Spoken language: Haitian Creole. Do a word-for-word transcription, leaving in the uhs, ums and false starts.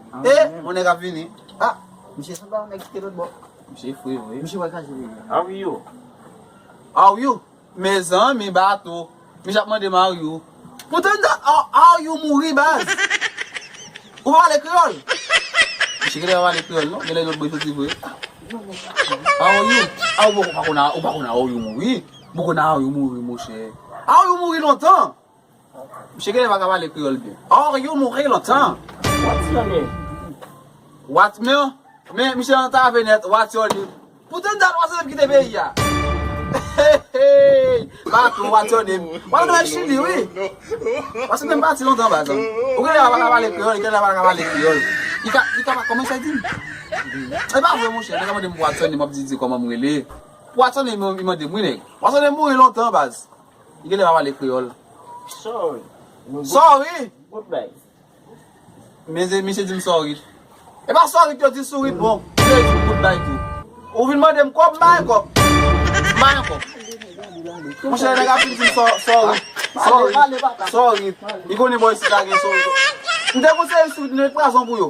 E, yon nèg ap vini. Ah, misye sanble yon nèg ki te lòt bò. Misye fre vre. Misye pral kraze peyi a. How are you? How are you? Mezanmi, Bato. Misye ap mande m how you. Poutan, how, how you mouri, baz? Ou pa pale kreyòl? Misye genlè pa pale kreyòl, non? Genlè lòt bò soti vre. How are you? Ah, ou pa konn, ou pa konn how you mouri? Ou pa konn how you mouri, monchè. How you mouri lontan? Misye genlè pa ka pale kreyòl byen. How you mouri lontan? What's your name? What me? Men, misye antrave nèt, what's your name? Poutan dat, what's your name kite peyi a. Hey, hey, Bato, what's your name? What's your name Chili, wi. What's your name pati lontan, baz. Ou genlè pa ka pale kreyòl, genlè pa ka pale kreyòl. Li ka, li ka pa kòmanse di. E pa vre, monchè, nèg la mande m what's your name, m ap di, di kòman m rele. What's your name, li mande m, wi, nèg. What's your name mouri lontan, baz. Li genlè pa pale kreyòl. Sorry. Sorry? Goodbye. Mezanmi, misye di m sorry. E pa sorry yo di sourit, bon. Misye di m goodbye tou. Ou vin mande m kòb, m ba w kòb. M ba w kòb. Monchè, nèg ap vin di m so-, sorry. Sorry. Sorry. Li konnen bò isit la gen sorry. M te konseye sourit, m te prazon pou yo.